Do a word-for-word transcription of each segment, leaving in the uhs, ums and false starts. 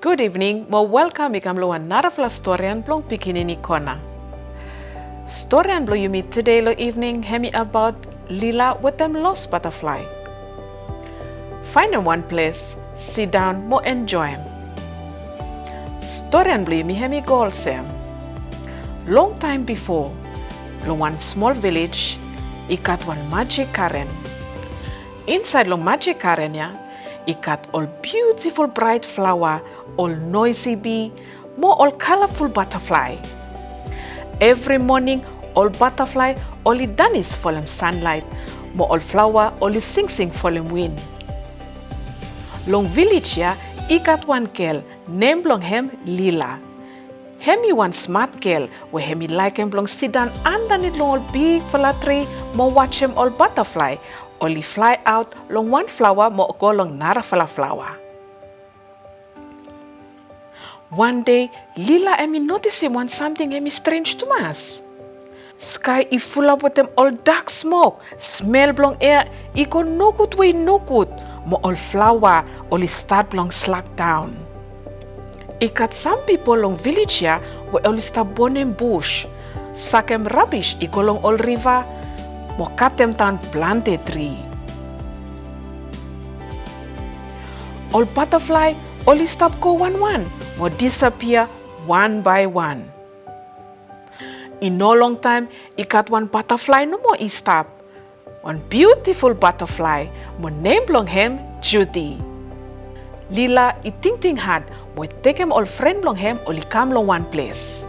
Gud ivning mo welkam i kam long wan narafala storian blong pikinini kona. Storian blong yumi tede long ivning hemi abaot Lila wetem los bataflae. Faenem wan ples, sidaon mo enjoem. Storian blong yumi hemi go olsem. Longtaem bifo, long wan smol vilej, i gat wan majik garen. Insaed long majik garen ya, i gat ol biutiful braet flaoa, ol noesi bi, mo ol kalaful bataflae. Evri moning, ol bataflae oli danis folem sanlaet, mo ol flaoa oli singsing folem win. Long vilej ya, i gat wan gel, nem blong hem Lila. Hemi wan smat gel we hemi laekem blong sidaon andanit long ol bigfala tri mo wajem ol bataflae oli flae aot long wan flaoa mo go long narafala flaoa. Wan dei, Lila hemi notisim wan samting hemi strenj tumas. Skae i fulap wetem ol dak smok, smel blong ea i go nogud we i nogud, mo ol flaoa oli stat blong slakdaon. I gat sam pipol long vilej ya we oli stap bonem bus, sakem rabis i go long ol riva, mo katemdaon plante tri. Ol bataflae oli stap go wanwan mo disapia wan bae wan. I no longtaem i gat wan bataflae nomo i stap. Wan biutiful bataflae mo nem blong hem Judy. Lila i tingting had mo i tekem ol fren blong hem oli kam long wan ples.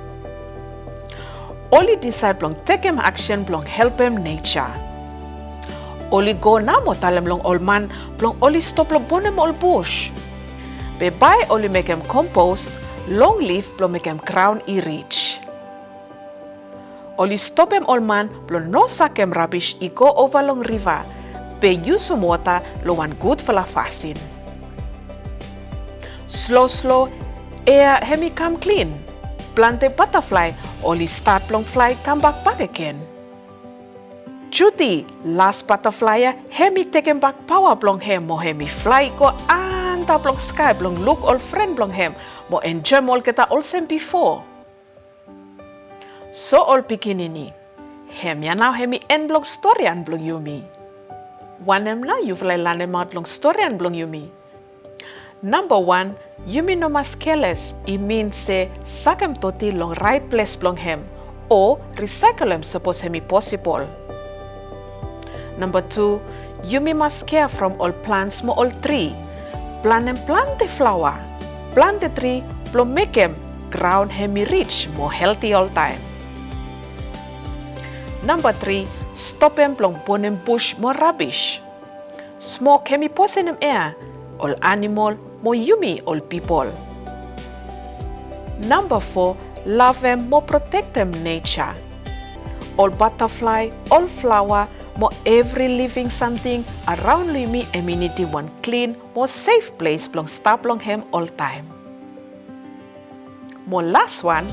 Oli disaed blong tekem aksen blong helpem neja. Oli go nao mo talem long ol man blong oli stop long bonem ol bus. Be bae oli mekem kompos long lif blong mekem graon i rij. Oli stopem ol man blong no sakem rabis i go ova long riva, be yusum wota long wan gudfala fasin. Slo slo, ea hemi kam klin. Plante bataflae oli stat blong flae kambak bakegen. Judy, las bataflae ya, hemi tekembak paoa blong hem mo hemi flae i go antap long skae blong luk ol fren blong hem mo enjoem olgeta olsem bifo. So ol pikinini, hemia nao hemi en blong storian blong yumi. Wanem nao yufala i lanemaot long storian blong yumi? Namba wan, yumi no mas keles, i min se sakem doti long raet ples blong hem, o risaekelem sapos hemi posibol. Namba tu, yumi mas kea from ol plants mo ol tri. Planem plante flaoa, plante tri blong mekem graon hemi rij mo helti oltaem. Namba tri, stopem blong bonem bus mo rabis. Smok hemi posenem ea, ol anamol mo yumi ol pipol. Namba fo, lavem mo protektem neja. Ol bataflae, ol flaoa mo evri living samting araon long yumi hemi nidim wan klin mo sef ples blong stap long hem oltaem. Mo laswan,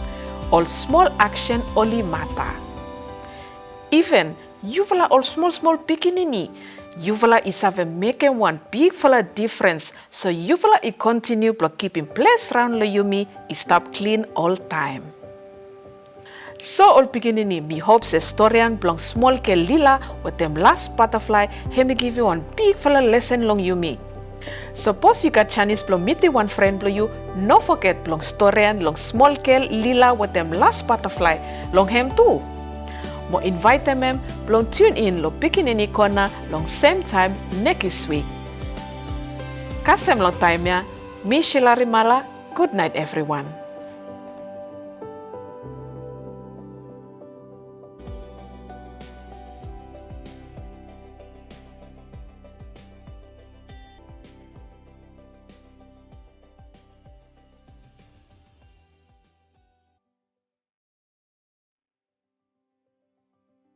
ol smol aksen oli mata. Iven yufala ol smolsmol pikinini, yufala i save mekem wan bigfala difrens, so yufala i kontiniu blong kipim ples raon long yumi i stap klin oltaem. So ol pikinini, mi hop se storian blong smol gel Lila wetem las bataflae hemi givim wan bigfala lesen long yumi. Sapos yu gat janis blong mitim wan fren blong yu, no foget blong storian long smol gel Lila wetem las bataflae long hem tu. Mo invaetem hem blong tiun in long Pikinini Kona long semtaem nekis wik. Kasem long taem ya, mi Sheila Rimala, gudnaet evriwan.